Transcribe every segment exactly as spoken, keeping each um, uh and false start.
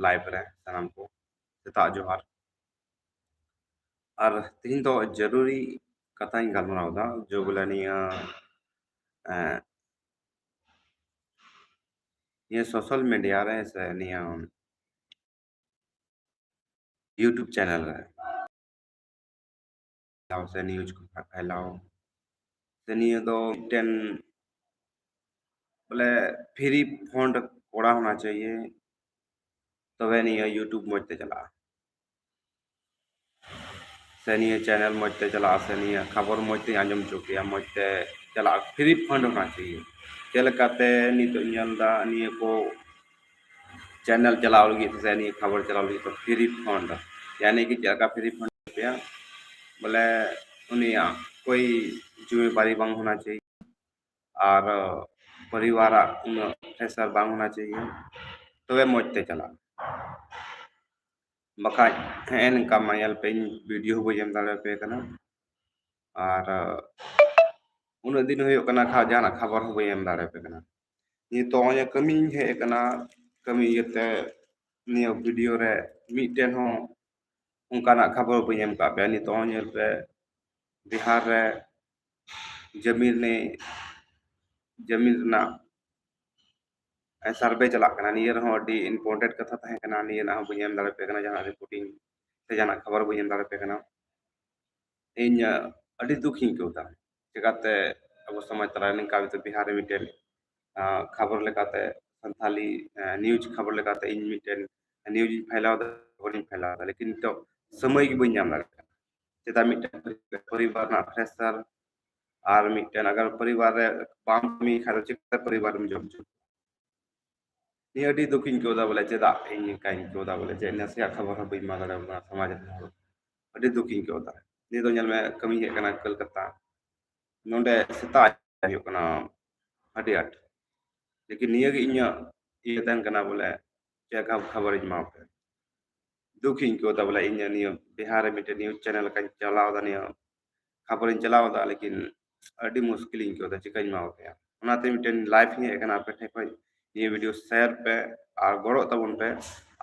Live ᱨᱮ ᱥᱟᱱᱟᱢ ᱠᱚ ᱥᱮᱛᱟᱜ ᱡᱚᱦᱟᱨ᱾ ᱟᱨ ᱛᱮᱦᱮᱧ ᱫᱚ ᱡᱟᱹᱨᱩᱨᱤ ᱠᱟᱛᱷᱟᱧ ᱜᱟᱞᱢᱟᱨᱟᱣ ᱮᱫᱟ, ᱡᱮ ᱵᱚᱞᱮ ᱱᱤᱭᱟᱹ, ᱮᱸ, ᱱᱤᱭᱟᱹ ᱥᱳᱥᱟᱞ ᱢᱤᱰᱤᱭᱟ ᱨᱮ ᱥᱮ ᱱᱤᱭᱟᱹ YouTube ᱪᱮᱱᱮᱞ ᱨᱮ ᱥᱮ ᱱᱤᱭᱩᱡᱽ ᱠᱚ ᱯᱷᱟᱭᱞᱟᱣ, ᱥᱮ ᱱᱤᱭᱟᱹ ᱫᱚ ᱢᱤᱫᱴᱮᱱ ᱵᱚᱞᱮ ᱯᱷᱨᱤ ᱯᱷᱚᱱᱰ ᱠᱚᱲᱟ ᱦᱳᱱᱟ ᱪᱟᱦᱤᱭᱮ, ᱛᱚᱵᱮ ᱱᱤᱭᱟᱹ YouTube ᱢᱚᱡᱽ ᱛᱮ ᱪᱟᱞᱟᱜᱼᱟ, ᱥᱮ ᱱᱤᱭᱟᱹ ᱪᱮᱱᱮᱞ ᱢᱚᱡᱽ ᱛᱮ ᱪᱟᱞᱟᱜᱼᱟ, ᱥᱮ ᱱᱤᱭᱟᱹ ᱠᱷᱚᱵᱚᱨ ᱢᱚᱡᱽ ᱛᱮᱧ ᱟᱸᱡᱚᱢ ᱦᱚᱪᱚ ᱯᱮᱭᱟ, ᱢᱚᱡᱽ ᱛᱮ ᱪᱟᱞᱟᱜᱼᱟ᱾ ᱯᱷᱨᱤ ᱯᱷᱚᱱᱰ ᱦᱳᱱᱟ ᱪᱟᱦᱤᱭᱮ᱾ ᱪᱮᱫ ᱞᱮᱠᱟᱛᱮ ᱱᱤᱛᱚᱜ ᱧᱮᱞ ᱮᱫᱟ, ᱱᱤᱭᱟᱹ ᱠᱚ ᱪᱮᱱᱮᱞ ᱪᱟᱞᱟᱣ ᱞᱟᱹᱜᱤᱫ ᱥᱮ ᱱᱤᱭᱟᱹ ᱠᱷᱚᱵᱚᱨ ᱪᱟᱞᱟᱣ ᱞᱟᱹᱜᱤᱫ ᱫᱚ ᱯᱷᱨᱤ ᱯᱷᱚᱱᱰ, ᱭᱟᱱᱤ ᱠᱤ ᱪᱮᱫ ᱞᱮᱠᱟ ᱯᱷᱨᱤ ᱯᱷᱚᱱᱰ ᱯᱮᱭᱟ, ᱵᱚᱞᱮ ᱩᱱᱤᱭᱟᱜ ᱠᱳᱭ ᱡᱤᱢᱢᱮᱵᱟᱨᱤ ᱵᱟᱝ ᱦᱳᱱᱟ ᱪᱟᱦᱤᱭᱮ, ᱟᱨ ᱯᱚᱨᱤᱵᱟᱨᱟᱜ ᱩᱱᱟᱹᱜ ᱯᱨᱮᱥᱟᱨ ᱵᱟᱝ ᱦᱳᱱᱟ ᱪᱟᱦᱤᱭᱮ, ᱛᱚᱵᱮ ᱢᱚᱡᱽ ᱛᱮ ᱪᱟᱞᱟᱜᱼᱟ᱾ ᱵᱟᱠᱷᱟᱡ ᱦᱮᱸ, ᱱᱚᱝᱠᱟ ᱢᱟ ᱧᱮᱞ ᱯᱮ, ᱤᱧ ᱵᱷᱤᱰᱤᱭᱳ ᱦᱚᱸ ᱵᱟᱹᱧ ᱮᱢ ᱫᱟᱲᱮᱭᱟᱯᱮ ᱠᱟᱱᱟ, ᱟᱨ ᱩᱱᱟᱹᱜ ᱫᱤᱱ ᱦᱩᱭᱩᱜ ᱠᱟᱱᱟ, ᱠᱷᱟ-, ᱡᱟᱦᱟᱱᱟᱜ ᱠᱷᱚᱵᱚᱨ ᱦᱚᱸ ᱵᱟᱹᱧ ᱮᱢ ᱫᱟᱲᱮᱭᱟᱯᱮ ᱠᱟᱱᱟ᱾ ᱱᱤᱛᱚᱜ ᱱᱚᱜᱼᱚᱭ ᱠᱟᱹᱢᱤᱧ ᱦᱮᱡ ᱟᱠᱟᱱᱟ, ᱠᱟᱹᱢᱤ ᱤᱭᱟᱹᱛᱮ ᱱᱤᱭᱟᱹ ᱵᱷᱤᱰᱤᱭᱳ ᱨᱮ ᱢᱤᱫᱴᱮᱱ ᱦᱚᱸ ᱚᱱᱠᱟᱱᱟᱜ ᱠᱷᱚᱵᱚᱨ ᱵᱟᱹᱧ ᱮᱢ ᱠᱟᱜ ᱯᱮᱭᱟ᱾ ᱱᱤᱛᱚᱜ ᱦᱚᱸ ᱧᱮᱞ ᱯᱮ, ᱵᱤᱦᱟᱨ ᱨᱮ ᱡᱟᱢᱤᱱ ᱨᱮ, ᱡᱟᱢᱤᱱ ᱨᱮᱱᱟᱜ ᱥᱟᱨᱵᱷᱮ ᱪᱟᱞᱟᱜ ᱠᱟᱱᱟ᱾ ᱱᱤᱭᱟᱹ ᱨᱮᱦᱚᱸ ᱟᱹᱰᱤ ᱤᱢᱯᱚᱨᱴᱮᱱᱴ ᱠᱟᱛᱷᱟ ᱛᱟᱦᱮᱸ ᱠᱟᱱᱟ, ᱱᱤᱭᱟᱹ ᱨᱮᱱᱟᱜ ᱦᱚᱸ ᱵᱟᱹᱧ ᱮᱢ ᱫᱟᱲᱮᱭᱟᱯᱮ ᱠᱟᱱᱟ, ᱡᱟᱦᱟᱱᱟᱜ ᱨᱤᱯᱳᱨᱴᱤᱝ ᱥᱮ ᱡᱟᱦᱟᱱᱟᱜ ᱠᱷᱚᱵᱚᱨ ᱵᱟᱹᱧ ᱮᱢ ᱫᱟᱲᱮᱭᱟᱯᱮ ᱠᱟᱱᱟ᱾ ᱤᱧ, ᱟᱹᱰᱤ ᱫᱩᱠ ᱤᱧ ᱟᱹᱭᱠᱟᱹᱣ ᱮᱫᱟ᱾ ᱪᱮᱠᱟᱛᱮ ᱟᱵᱚ ᱥᱚᱢᱟᱡᱽ ᱛᱟᱞᱟ ᱨᱮ ᱱᱤᱝᱠᱟ ᱠᱟᱛᱮ ᱵᱤᱦᱟᱨ ᱨᱮ ᱢᱤᱫᱴᱮᱱ, ᱟᱸ, ᱠᱷᱚᱵᱚᱨ ᱞᱮᱠᱟᱛᱮ, ᱥᱟᱱᱛᱷᱟᱞᱤ, ᱟᱸ, ᱱᱤᱭᱩᱡᱽ ᱠᱷᱚᱵᱚᱨ ᱞᱮᱠᱟᱛᱮ ᱤᱧ ᱢᱤᱫᱴᱮᱱ ᱱᱤᱭᱩᱡᱽ ᱤᱧ ᱯᱷᱟᱭᱞᱟᱣ ᱮᱫᱟ, ᱠᱷᱚᱵᱚᱨᱤᱧ ᱯᱷᱟᱭᱞᱟᱣ ᱮᱫᱟ, ᱞᱮᱠᱤᱱ ᱱᱤᱛᱚᱜ ᱥᱚᱢᱚᱭ ᱜᱮ ᱵᱟᱹᱧ ᱧᱟᱢ ᱫᱟᱲᱮᱭᱟᱜ ᱠᱟᱱᱟ᱾ ᱪᱮᱫᱟᱜ? ᱢᱤᱫᱴᱮᱱ ᱯᱚᱨᱤᱵᱟᱨ ᱨᱮᱱᱟᱜ ᱯᱨᱮᱥᱟᱨ, ᱟᱨ ᱢᱤᱫᱴᱮᱱ ᱟᱜᱟᱨ ᱯᱚᱨᱤᱵᱟᱨ ᱨᱮ ᱵᱟᱢ ᱠᱟᱹᱢᱤ ᱠᱷᱟᱡ ᱫᱚ ᱪᱤᱠᱟᱹᱛᱮ ᱯᱚᱨᱤᱵᱟᱨᱮᱢ ᱡᱚᱢ ᱦᱚᱪᱚ? ᱱᱤᱭᱟᱹ ᱟᱹᱰᱤ ᱫᱩᱠ ᱤᱧ ᱟᱹᱭᱠᱟᱹᱣ ᱮᱫᱟ, ᱵᱚᱞᱮ ᱪᱮᱫᱟᱜ ᱤᱧ ᱱᱤᱝᱠᱟᱧ ᱟᱹᱭᱠᱟᱹᱣ ᱮᱫᱟ, ᱵᱚᱞᱮ ᱪᱮᱫ ᱱᱟᱥᱮᱭᱟᱜ ᱠᱷᱚᱵᱚᱨ ᱦᱚᱸ ᱵᱟᱹᱧ ᱮᱢᱟ ᱫᱟᱲᱮᱭᱟᱠᱚ ᱠᱟᱱᱟ ᱥᱚᱢᱟᱡᱽ ᱨᱮᱱ ᱦᱚᱲ᱾ ᱟᱹᱰᱤ ᱫᱩᱠ ᱤᱧ ᱟᱹᱭᱠᱟᱹᱣ ᱮᱫᱟ᱾ ᱱᱤᱭᱟᱹ ᱫᱚ ᱧᱮᱞ ᱢᱮ, ᱠᱟᱹᱢᱤᱧ ᱦᱮᱡ ᱟᱠᱟᱱᱟ ᱠᱳᱞᱠᱟᱛᱟ, ᱱᱚᱰᱮ ᱥᱮᱛᱟᱜ ᱦᱩᱭᱩᱜ ᱠᱟᱱᱟ ᱟᱹᱰᱤ ᱟᱸᱴ, ᱞᱮᱠᱤᱱ ᱱᱤᱭᱟᱹ ᱜᱮ ᱤᱧᱟᱹᱜ ᱤᱭᱟᱹ ᱛᱟᱦᱮᱱ ᱠᱟᱱᱟ, ᱵᱚᱞᱮ ᱪᱮᱫ ᱞᱮᱠᱟ ᱠᱷᱚᱵᱚᱨᱤᱧ ᱮᱢᱟ ᱯᱮᱭᱟ᱾ ᱫᱩᱠ ᱤᱧ ᱟᱹᱭᱠᱟᱹᱣ ᱮᱫᱟ, ᱵᱚᱞᱮ ᱤᱧ ᱱᱤᱭᱟᱹ ᱵᱤᱦᱟᱨ ᱨᱮ ᱢᱤᱫᱴᱮᱱ ᱱᱤᱭᱩᱡᱽ ᱪᱮᱱᱮᱞ ᱞᱮᱠᱟᱧ ᱪᱟᱞᱟᱣ ᱮᱫᱟ, ᱱᱤᱭᱟᱹ ᱠᱷᱚᱵᱚᱨᱤᱧ ᱪᱟᱞᱟᱣ ᱮᱫᱟ, ᱞᱮᱠᱤᱱ ᱟᱹᱰᱤ ᱢᱩᱥᱠᱤᱞ ᱤᱧ ᱟᱹᱭᱠᱟᱹᱣ ᱮᱫᱟ, ᱪᱤᱠᱟᱹᱧ ᱮᱢᱟ ᱯᱮᱭᱟ? ᱚᱱᱟᱛᱮ ᱢᱤᱫᱴᱮᱱ ᱞᱟᱭᱤᱵᱷ ᱤᱧ ᱦᱮᱡ ᱟᱠᱟᱱᱟ, ᱟᱯᱮ ᱴᱷᱮᱱ ᱠᱷᱚᱱ ᱱᱤᱭᱟᱹ ᱵᱷᱤᱰᱤᱭᱳ ᱥᱮᱭᱟᱨ ᱯᱮ ᱟᱨ ᱜᱚᱲᱚᱜ ᱛᱟᱵᱚᱱ ᱯᱮ᱾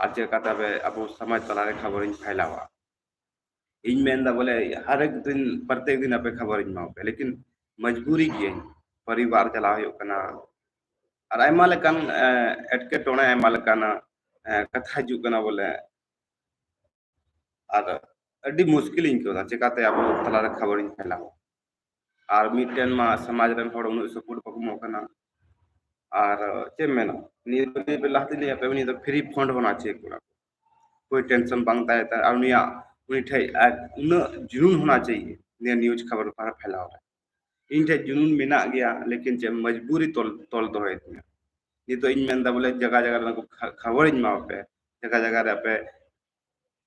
ᱟᱨ ᱪᱮᱫ ᱞᱮᱠᱟᱛᱮ ᱟᱵᱮ-, ᱟᱵᱚ ᱥᱚᱢᱟᱡᱽ ᱛᱟᱞᱟᱨᱮ ᱠᱷᱚᱵᱚᱨᱤᱧ ᱯᱷᱟᱭᱞᱟᱣᱟ᱾ ᱤᱧ ᱢᱮᱱᱫᱟ ᱵᱚᱞᱮ ᱦᱟᱨᱮᱠ ᱫᱤᱱ, ᱯᱨᱚᱛᱮᱠ ᱫᱤᱱ ᱟᱯᱮ ᱠᱷᱚᱵᱚᱨᱤᱧ ᱮᱢᱟ ᱯᱮ, ᱞᱮᱠᱤᱱ ᱢᱚᱡᱽᱵᱩᱨᱤ ᱜᱤᱭᱟᱹᱧ, ᱯᱚᱨᱤᱵᱟᱨ ᱪᱟᱞᱟᱣ ᱦᱩᱭᱩᱜ ᱠᱟᱱᱟ, ᱟᱨ ᱟᱭᱢᱟ ᱞᱮᱠᱟᱱ, ᱮ, ᱮᱴᱠᱮᱴᱚᱬᱮ, ᱟᱭᱢᱟ ᱞᱮᱠᱟᱱᱟᱜ, ᱮ, ᱠᱟᱛᱷᱟ ᱦᱤᱡᱩᱜ ᱠᱟᱱᱟ ᱵᱚᱞᱮ᱾ ᱟᱨ ᱟᱹᱰᱤ ᱢᱩᱥᱠᱤᱞᱤᱧ ᱟᱹᱭᱠᱟᱹᱣ ᱫᱟ, ᱪᱮᱠᱟᱛᱮ ᱟᱵᱚ ᱛᱟᱞᱟᱨᱮ ᱠᱷᱚᱵᱚᱨᱤᱧ ᱯᱷᱟᱭᱞᱟᱣᱟ? ᱟᱨ ᱢᱤᱫᱴᱮᱱ ᱢᱟ ᱥᱚᱢᱟᱡᱽ ᱨᱮᱱ ᱦᱚᱲ ᱩᱱᱟᱹᱜ support ᱵᱟᱠᱚ ᱮᱢᱚᱜ ᱠᱟᱱᱟ᱾ ᱟᱨ ᱪᱮᱫ ᱮᱢ ᱢᱮᱱᱟ, ᱱᱤᱭᱟᱹ ᱫᱚ, ᱱᱤᱭᱟᱹ ᱫᱚ ᱞᱟᱦᱟ ᱛᱮᱧ ᱞᱟᱹᱭᱟ ᱯᱮ, ᱱᱤᱭᱟᱹ ᱫᱚ free fund ᱦᱳᱱᱟ ᱪᱟᱦᱤᱭᱮ ᱠᱚᱲᱟ ᱠᱚ᱾ ᱠᱳᱭ tension ᱵᱟᱝ ᱛᱟᱦᱮᱸ ᱛᱟᱭ, ᱟᱨ ᱩᱱᱤᱭᱟᱜ, ᱩᱱᱤ ᱴᱷᱮᱡ ᱟᱡ ᱩᱱᱟᱹᱜ ᱡᱩᱱᱩᱱ ᱦᱳᱱᱟ ᱪᱟᱦᱤᱭᱮ ᱱᱤᱭᱟᱹ news ᱠᱷᱚᱵᱚᱨ ᱯᱷᱟᱭᱞᱟᱣ ᱨᱮ᱾ ᱤᱧ ᱴᱷᱮᱡ ᱡᱩᱱᱩᱱ ᱢᱮᱱᱟᱜ ᱜᱮᱭᱟ, ᱞᱮᱠᱤᱱ ᱪᱮᱫ ᱢᱚᱡᱽᱵᱩᱨᱤ ᱛᱚᱞ, ᱛᱚᱞ ᱫᱚᱦᱚᱭᱮᱫ ᱛᱤᱧᱟ᱾ ᱱᱤᱛᱚᱜ ᱤᱧ ᱢᱮᱱᱫᱟ ᱵᱚᱞᱮ ᱡᱟᱭᱜᱟ ᱡᱟᱭᱜᱟ ᱨᱮ ᱱᱩᱠᱩ ᱠᱷᱟ-, ᱠᱷᱚᱵᱚᱨᱤᱧ ᱮᱢᱟ ᱯᱮ, ᱡᱟᱭᱜᱟ ᱡᱟᱭᱜᱟ ᱨᱮ ᱟᱯᱮ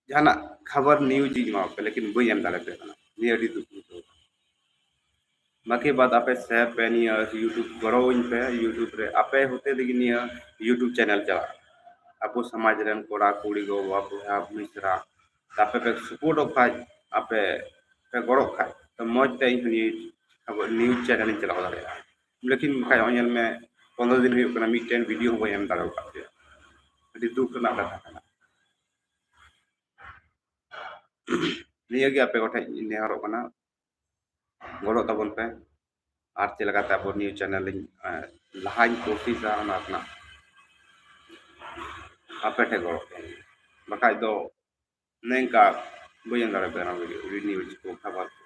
ᱡᱟᱦᱟᱱᱟᱜ ᱠᱷᱚᱵᱚᱨ news ᱤᱧ ᱮᱢᱟ ᱯᱮ, ᱞᱮᱠᱤᱱ ᱵᱟᱹᱧ ᱮᱢ ᱫᱟᱲᱮ ᱯᱮ ᱠᱟᱱᱟ᱾ ᱱᱤᱭᱟᱹ ᱟᱹᱰᱤ ᱫᱩᱠ ᱤᱧ ᱟᱹᱭᱠᱟᱹᱣ ᱫᱟ᱾ ᱵᱟᱠᱤ ᱵᱟᱫ ᱟᱯᱮ share ᱯᱮ ᱱᱤᱭᱟᱹ YouTube, ᱜᱚᱲᱚᱣᱟᱹᱧ ᱯᱮ YouTube ᱨᱮ, ᱟᱯᱮ ᱦᱚᱛᱮ ᱛᱮᱜᱮ ᱱᱤᱭᱟᱹ YouTube channel ᱪᱟᱞᱟᱜᱼᱟ᱾ ᱟᱵᱚ ᱥᱚᱢᱟᱡᱽ ᱨᱮᱱ ᱠᱚᱲᱟ, ᱠᱩᱲᱤ, ᱜᱚ, ᱵᱟᱵᱟ, ᱵᱚᱭᱦᱟ, ᱢᱤᱥᱨᱟ, ᱟᱯᱮ ᱯᱮ supportᱚᱜ ᱠᱷᱟᱡ, ᱟᱯᱮ ᱯᱮ ᱜᱚᱲᱚᱜ ᱠᱷᱟᱡ, ᱛᱚ ᱢᱚᱡᱽ ᱛᱮ ᱤᱧ ᱦᱚᱸ news, ᱟᱵᱚ news channel ᱤᱧ ᱪᱟᱞᱟᱣ ᱫᱟᱲᱮᱭᱟᱜᱼᱟ᱾ ᱞᱮᱠᱤᱱ ᱵᱟᱠᱷᱟᱡ ᱱᱚᱜᱼᱚᱭ ᱧᱮᱞ ᱢᱮ, ᱯᱚᱱᱨᱚ ᱫᱤᱱ ᱦᱩᱭᱩᱜ ᱠᱟᱱᱟ, ᱢᱤᱫᱴᱮᱱ video ᱦᱚᱸ ᱵᱟᱹᱧ ᱮᱢ ᱫᱟᱲᱮ ᱟᱠᱟᱫ ᱯᱮᱭᱟ᱾ ᱟᱹᱰᱤ ᱫᱩᱠ ᱨᱮᱱᱟᱜ ᱠᱟᱛᱷᱟ ᱠᱟᱱᱟ᱾ ᱱᱤᱭᱟᱹ ᱜᱮ ᱟᱯᱮ ᱠᱚᱴᱷᱮᱡ ᱤᱧ ᱱᱮᱦᱚᱨᱚᱜ ᱠᱟᱱᱟ, ᱜᱚᱲᱚᱜ ᱛᱟᱵᱚᱱ ᱯᱮ᱾ ᱟᱨ ᱪᱮᱫ ᱞᱮᱠᱟᱛᱮ ᱟᱵᱚ news channel ᱤᱧ, ᱮ, ᱞᱟᱦᱟᱧ ᱠᱳᱥᱤᱥᱟ, ᱚᱱᱟ ᱨᱮᱱᱟᱜ ᱟᱯᱮ ᱴᱷᱮᱡ ᱜᱚᱲᱚ ᱯᱮ᱾ ᱵᱟᱠᱷᱟᱡ ᱫᱚ ᱱᱤᱝᱠᱟ ᱵᱟᱹᱧ ᱮᱢ ᱫᱟᱲᱮ ᱯᱮᱭᱟ ᱱᱚᱣᱟ video, news ᱠᱚ, ᱠᱷᱚᱵᱚᱨ ᱠᱚ᱾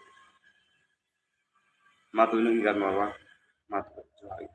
ᱢᱟ ᱛᱚᱵᱮ ᱤᱱᱟᱹᱜ ᱜᱮ ᱜᱟᱞᱢᱟᱨᱟᱣᱟ᱾ ᱢᱟ ᱛᱚᱵᱮ ᱡᱚᱦᱟᱨ ᱜᱮ᱾